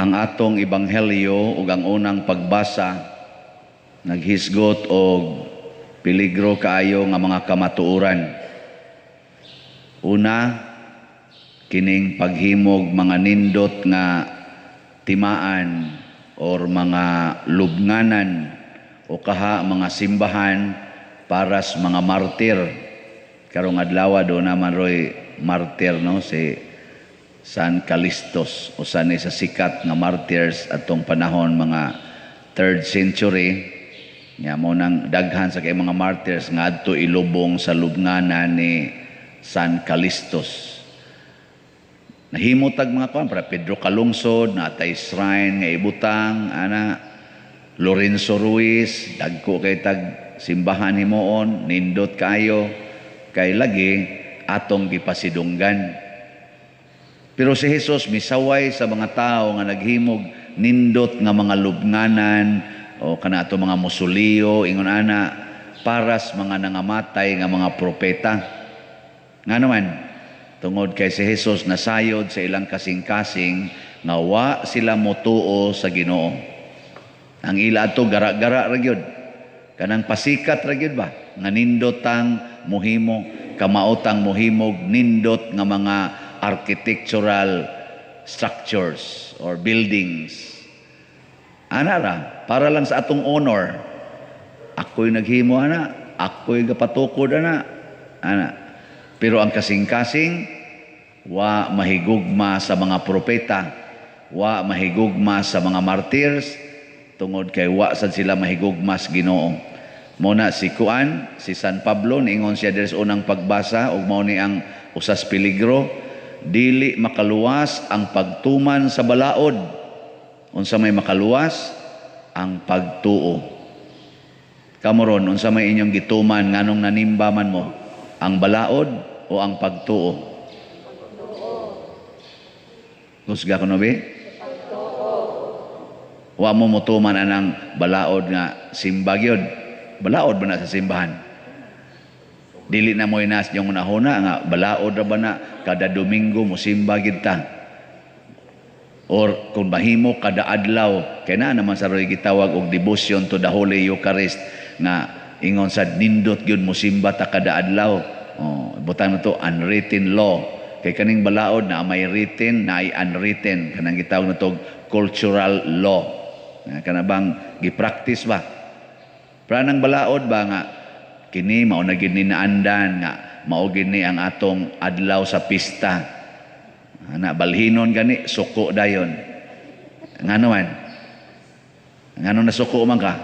Ang atong ebanghelyo ug ang unang pagbasa naghisgot og peligro kaayo nga mga kamatuoran. Una, kining paghimog mga nindot nga timaan or mga lubnganan o kaha mga simbahan para sa mga martir. Karong adlaw do naman roy martir, no, si San Calistos, usa ni sa sikat nga martyrs atong panahon, mga 3rd century. Nya mo nang daghan sa kay mga martyrs nga adto ilubong sa lubnganan ni San Calistos. Nahimo tag mga kuan para Pedro Calungsod, natay shrine nga ibutang ana. Lorenzo Ruiz, dagko kay tag simbahan himuon, nindot kaayo kay lagi atong gipasidunggan. Pero si Jesus misaway sa mga tao nga naghimog nindot nga mga lubnganan o kana ato mga mausoleo, ingon ana, para sa mga nangamatay nga mga propeta. Nga naman, tungod kay si Jesus nasayod sa ilang kasing-kasing nga wa sila motuo sa Ginoo. Ang ila ato gara-gara ra gyud. Kanang pasikat ra gyud ba nga nindotang muhimo, kamaotang muhimog nindot nga mga architectural structures or buildings. Ana ra, para lang sa atong honor. Ako'y naghimo ana, ako'y gapatukod ana. Ana. Pero ang kasing-kasing, wa mahigugma sa mga propeta, wa mahigugma sa mga martyrs, tungod kay wa sad sila mahigugma sa Ginoo. Mo na si kuan, si San Pablo, niingon siya diri sa unang pagbasa, ug mao ni ang usas peligro, dili makaluwas ang pagtuman sa balaod. Unsa may makaluwas? Ang pagtuo. Kamo ron, unsa may inyong gituman nganong nanimba man mo? Ang balaod o ang pagtuo? Kusga ko no be? Wa mo motuman anang balaod nga simba gyud. Balaod ba na sa simbahan? Dili na mo inas yung unahuna nga balaod ra ba na kada Domingo mo simba gid ta. Or kung mahimo kada adlaw, kay na naman sa roy gitawag og devotion to the Holy Eucharist nga ingon sa nindot gyud mo simba ta kada adlaw. Oh, butang na to unwritten law. Kay kaning balaod na may written na ay unwritten, kanang gitawag na to cultural law. Na kana bang gi-practice ba? Pero nang balaod ba nga kini mao na gid ni naandan nga mao gid ni ang atong adlaw sa pista. Ana balhinon gani suko dayon. Ngano man? Ngano nasuko man ka?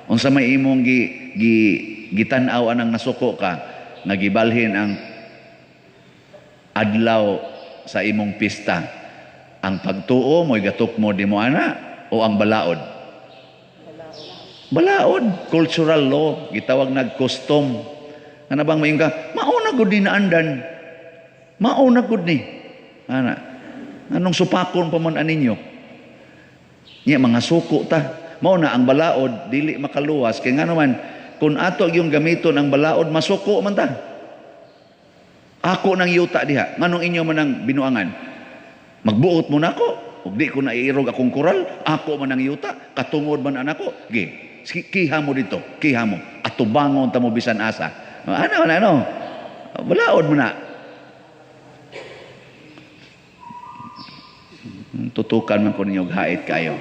Unsa may imong gi, gi gitan-aw anang nasuko ka nga gibalhin ang adlaw sa imong pista? Ang pagtuo mo'y gatuk mo di mo ana o ang balaod? Balaod, cultural law, gitawag nag custom. Ana bang mayon ka, mao na gud ni naandan. Mao na gud ni. Ana. Anong supakon pa man aninyo? Nya mga suko ta. Mao na ang balaod dili makaluwas kay ngano man kung ato yung gamiton ang balaod, masuko man ta. Ako nang yuta diha, nganong inyo man ang binuangan? Magbuot mo nako, ug di ko na iirog akong koral, ako man ang yuta, katungod man anako. Gi, kiha mo dito, kiha mo. Atubangon ta mo bisan asa. Ano, ano, ano? Balaod mo na. Tutukan man ko ninyo, hait kayo.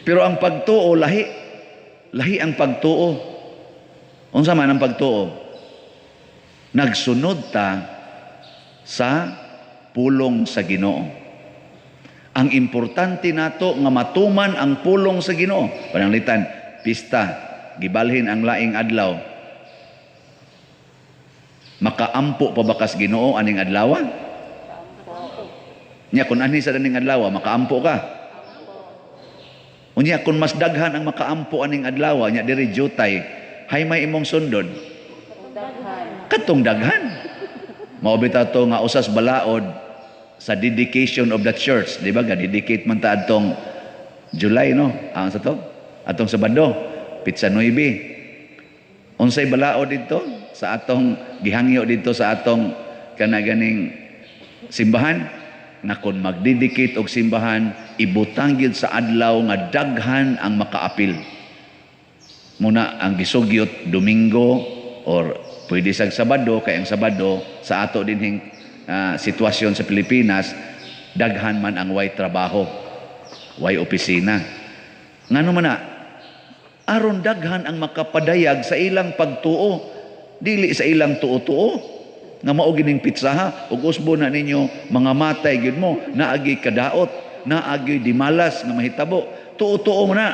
Pero ang pagtuo, lahi. Lahi ang pagtuo. Unsa man ang pagtuo? Nagsunod ta sa pulong sa Ginoo. Ang importante nato nga matuman ang pulong sa Ginoo. Pananglitan, pista, gibalhin ang laing adlaw. Makaampo pa ba kas Ginoo aning adlaw? Nya kun anhi sa aning adlaw, makaampo ka. Unya kun mas daghan ang makaampo aning adlaw, nya diri jutay, hay may imong sundon. Katong daghan. Mao bitaw to nga usas balaod sa dedication of the church, di ba? Ga-dedicate man ta adtong July, no? Ang sa to? Atong Sabado, Pitsa 9. Unsay balaod didto sa atong gihangyo didto sa atong kana ganing simbahan nga kon magdedicate og simbahan, ibutang gyud sa adlaw nga daghan ang makaapil. Muna ang gisugyot Domingo or pwede sa Sabado, kay ang Sabado sa ato dinhing sitwasyon sa Pilipinas, daghan man ang way trabaho, way opisina. Ngano man na? Aron daghan ang makapadayag sa ilang pagtuo, dili sa ilang tuo-tuo nga mao gining pitsaha. Ug usbo na ninyo, mga matay gyud mo, naagi kadaot, naagi dimalas nga mahitabo, tuo-tuo mo na.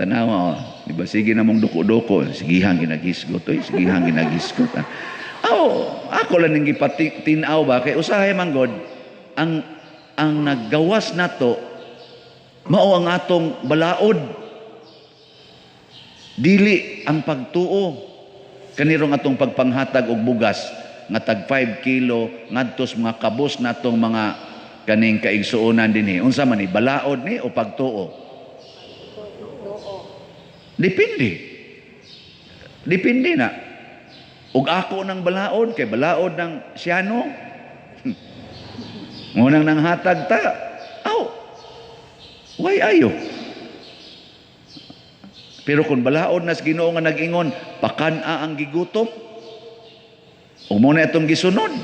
Tanawa, oh. Di ba, sige na mong duko-duko, sigihang ginagisgot, oy, sigihang ginagisgot. Ah. Oh, ako lang ning gipatinaw ba kay usahay man god ang naggawas nato mao ang atong balaod, dili ang pagtuo. Kanirong atong pagpanghatag og bugas nga tag 5 kilo ngadto sa mga kabos natong mga kaning kaigsuonan dinhi, unsa man ni, balaod ni o pagtuo? Depende. Depende na. Ug ako ng balaod, kay balaod ng siyano. Ngunang nanghatag ta. Aw, why ayo? Pero kung balaod nas Ginoo nga nag-ingon, pakan-a ang gigutom, ug mo na itong gisunod,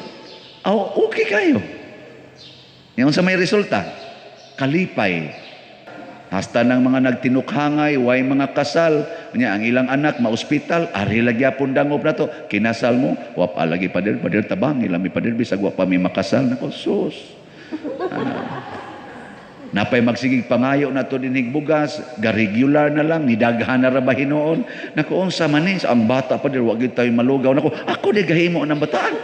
aw, okay kayo. Yan sa may resulta, kalipay. Hasta ng mga nagtinukhangay, way mga kasal, nya ang ilang anak maospital, ari lagi apon dangop na to, kinasal mo, wa pa lagi pader, pader tabang, ilang mi pader bisag wa pa mi makasal nako, sus. Napay magsigig pangayo na to dinhig bugas, ga-regular na lang, nidaghan na ra ba hinuon. Nako, unsa man ni, ang bata pader wa gyud tayo malugaw. Nako, ako di gahimo ng bataan.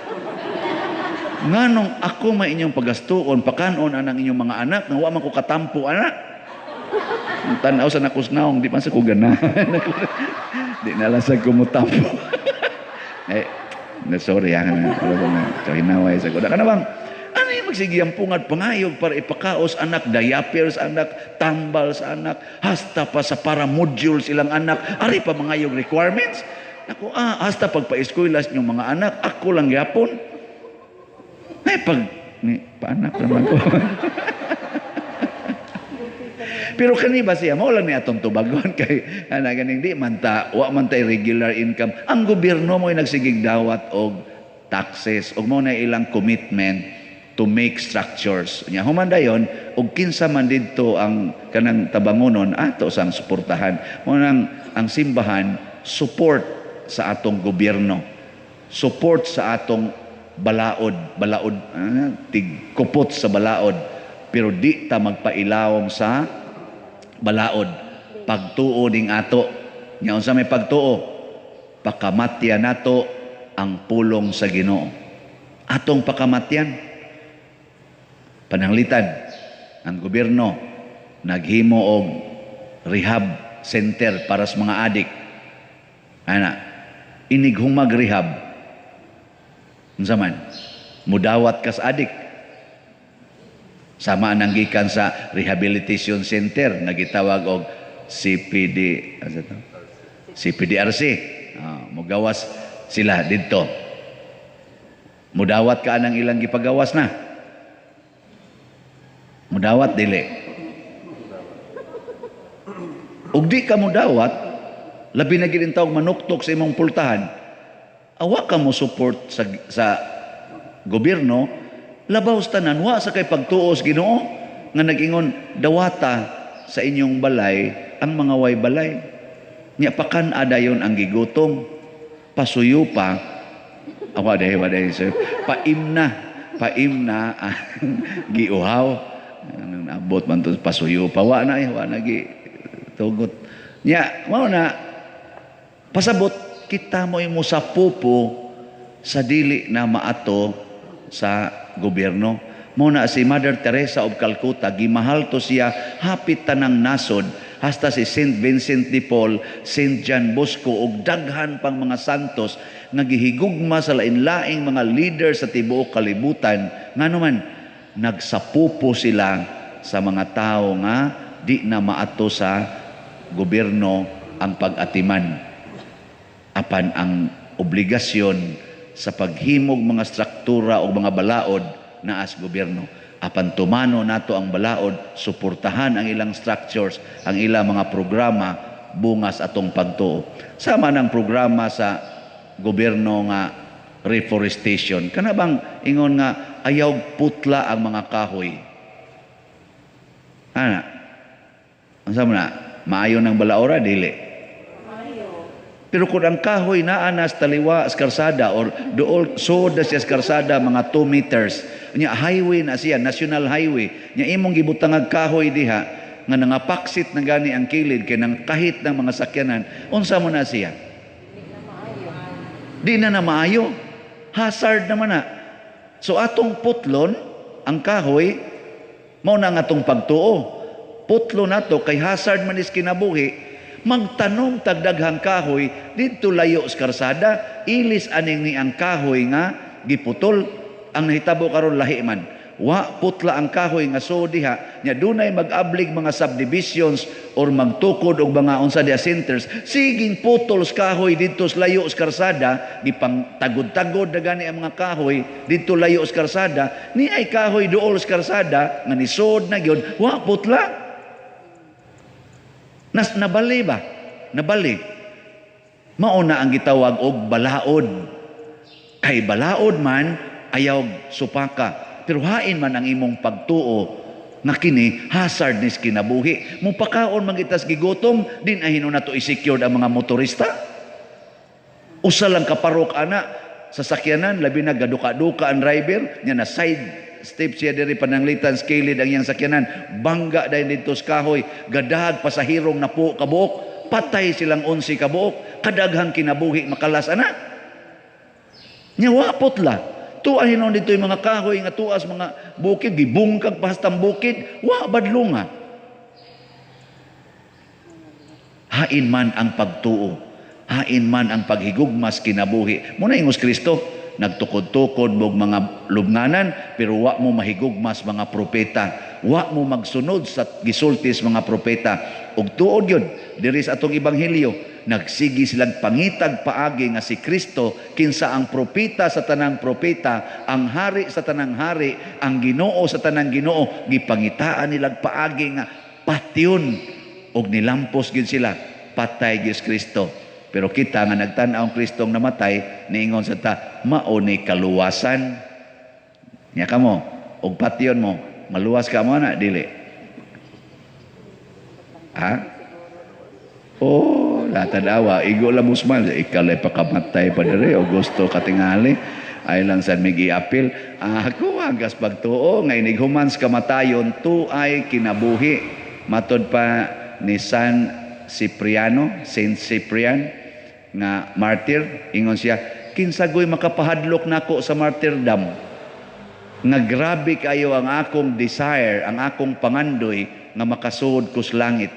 Nganong ako may inyong pagastuon, pakanon anang inyong mga anak, nga wa man ko katampo anak. Tanaw sa nakusnaong, di man sa ko ganahan. Di na lang sa kumutampo. Eh, na sorry, ha. Kahinaway sa ko. Kana bang, ano yung magsige ang pungad pangayog para ipakaos anak, diapers anak, tambal sa anak, hasta pa sa paramodules ilang anak, ari pa mangayog requirements. Naku, hasta pagpa-eskwela inyong mga anak, ako lang gyapon. Ay, pag, ni, paanak naman ko. Pero kani ba siya, mao lang ni atong tubagon kay ana ganing di man ta, wa man tay regular income. Ang gobyerno mo'y nagsigig dawat og taxes og mao na ilang commitment to make structures. Nya human dayon og kinsa man didto ang kanang tabangonon ato sang suportahan. Mao nang ang simbahan support sa atong gobyerno. Support sa atong balaod, balaod, tigkupot sa balaod. Pero di ta magpailawom sa balaod. Pagtuo ning ato. Nya unsa may pagtuo? Pakamatyan nato ang pulong sa Ginoo. Atong pakamatyan. Pananglitan, ang gobyerno naghimo og rehab center para sa mga adik. Ana, inighumag rehab. Unsa man? Mudawat kas adik. Sama nang gikan sa rehabilitation center nga gitawag og CPD, ano to? CPDRC. Mugawas sila didto. Mudawat ka anang ilang gipagawas na. Mudawat dili. Ug di ka mudawat, labi na gid intawog manuktok sa imong pultahan. Awa ka mo support sa gobyerno, labaw sa tanan, wa sa kay pagtuos Ginoo nga nag-ingon dawata sa inyong balay ang mga way balay. Nya pakan adayon ang gigutom, pasuyo pa, awa dahi, wa dahi, sir. Paimna ang giuhaw. Anong naabot man to pasuyo pa, wa na, wa na gi tugot. Nya mao na pasabot kita mo imo sa pupo sa dili na maato sa gobyerno. Mao na si Mother Teresa of Calcutta, gimahal to siya hapit tanang nasod, hasta si Saint Vincent de Paul, Saint John Bosco ug daghan pang mga santos nga gihigugma sa lain-laing mga leader sa tibuok kalibutan. Ngano man nagsapupo sila sa mga tao nga di na maato sa gobyerno ang pag-atiman. Apan ang obligasyon sa paghimog mga struktura o mga balaod naas gobyerno. Apan tumano nato ang balaod, suportahan ang ilang structures, ang ilang mga programa bungas atong pagtuo. Sama ng programa sa gobyerno nga reforestation. Kana bang ingon nga ayaw putla ang mga kahoy? Ana. Unsa man na? Maayo ng balaora dili? Pero kung ang kahoy naa na sa taliwa sa karsada or dool sod na siya sa karsada mga 2 meters, nya highway na siya, national highway, nya imong gibutangag kahoy diha nga nangapaksit na gani ang kilid kay nang kahit ng mga sakyanan, unsa mo na siya? Di na na maayo. Hazard naman na. So atong putlon ang kahoy, mao na ang atong pagtuo. Putlo nato kay hazard man is kinabuhi. Magtanom tag daghang kahoy didto layo sa karsada, ilis aning ni ang kahoy nga giputol. Ang nahitabo karon lahi man. Wa putla ang kahoy nga so diha, nya dunay mag-ablig mga subdivisions or magtukod og mga unsa diha centers, siging putol sa kahoy didto sa layo sa karsada, gipang tagod-tagod na gani ang mga kahoy didto layo sa karsada, ni ay kahoy duol sa karsada nga nisod na gyud, wa putla. Nas nabali ba? Nabali. Mao na ang gitawag og balaod. Kay balaod man ayaw supaka. Pero hain man ang imong pagtuo nga kini hazard nis kinabuhi. Mupakaon man kitas gigutom, din ay hinuon nato i-secured ang mga motorista. Usa lang kaparok ana sa sakyanan, labi na gaduka-duka ang driver, nya na side step siya diri pananglitan sa kilid ang iyang sakyanan, bangga dayon didto sa kahoy, gadahag pasahirong napo kabuok, patay silang 11 kabuok, kadaghang kinabuhi makalas ana. Nya wa putla. Tuwa hinuon dito yung mga kahoy nga tuas mga bukid, gibungkag pa sa bukid, wa badlunga. Hain man ang pagtuo, hain man ang paghigugmas kinabuhi. Muna ingos Kristo, nagtukod-tukod mog mga lubnganan, pero wa mo mahigugmas mga propeta. Wa mo magsunod sa gisultis mga propeta. Ug tuod yun, diri sa atong ebanghelyo, nagsigi silang pangitag paagi nga si Kristo, kinsa ang propeta sa tanang propeta, ang hari sa tanang hari, ang Ginoo sa tanang Ginoo, gipangitaan nilang paagi nga patyon og nilampos gyud sila, patay gyud Kristo. Pero kita nga nagtan-aw ang Kristong namatay, niingon sa ta, mao ni kaluwasan. Nya kamo, og patyon mo, maluwas ka mo na dili? Ha? Oh, latanawa, igo lang usman, ikalay pakamatay pa diri o gusto katingali. Ay lang san mig iapil. Ako agas pagtuo nga inig humans kamatayon tuay kinabuhi. Matod pa ni San Cipriano, Saint Cyprian nga martyr, ingon siya, kinsagoy makapahadlok nako sa martyrdom. Nga grabe kayo ang akong desire, ang akong pangandoy nga makasuod ko sa langit.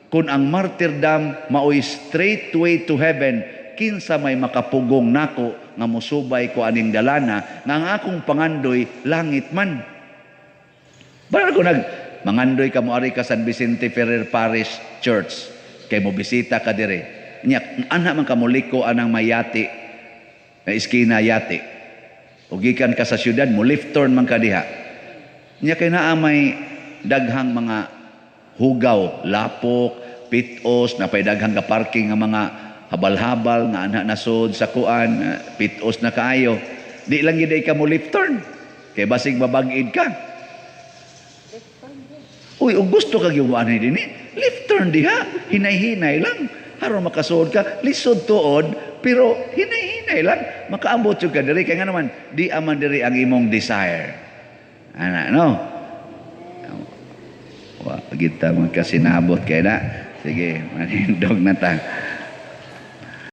Kung ang martyrdom maoy straight way to heaven, kinsa may makapugong nako nga musubay ko aning dalana nga ang akong pangandoy langit man. Bara ko nag mangandoy ka mo ari ka San Vicente Ferrer Parish Church kay mo bisita ka dire. Nya ana man ka moliko anang mayati na iskina yati. O gikan ka sa syudad mo left turn man ka diha. Nya kay naa may daghang mga hugaw, lapok, pitos, napay daghang ka parking nga mga habal-habal nga ana nasod sa kuan, pitos na kaayo. Di lang gid ka mo left turn kay basig mabag-id ka. Uy, og gusto ka gyud ani dinhi, left turn diha, hinay-hinay lang. Aron makasuod ka, lisod tuod, pero hinay-hinay lang makaambot jud ka diri kay nga naman di aman diri ang imong desire. Ana no? Wa kita magkasinabot kay na. Sige, manindog na ta.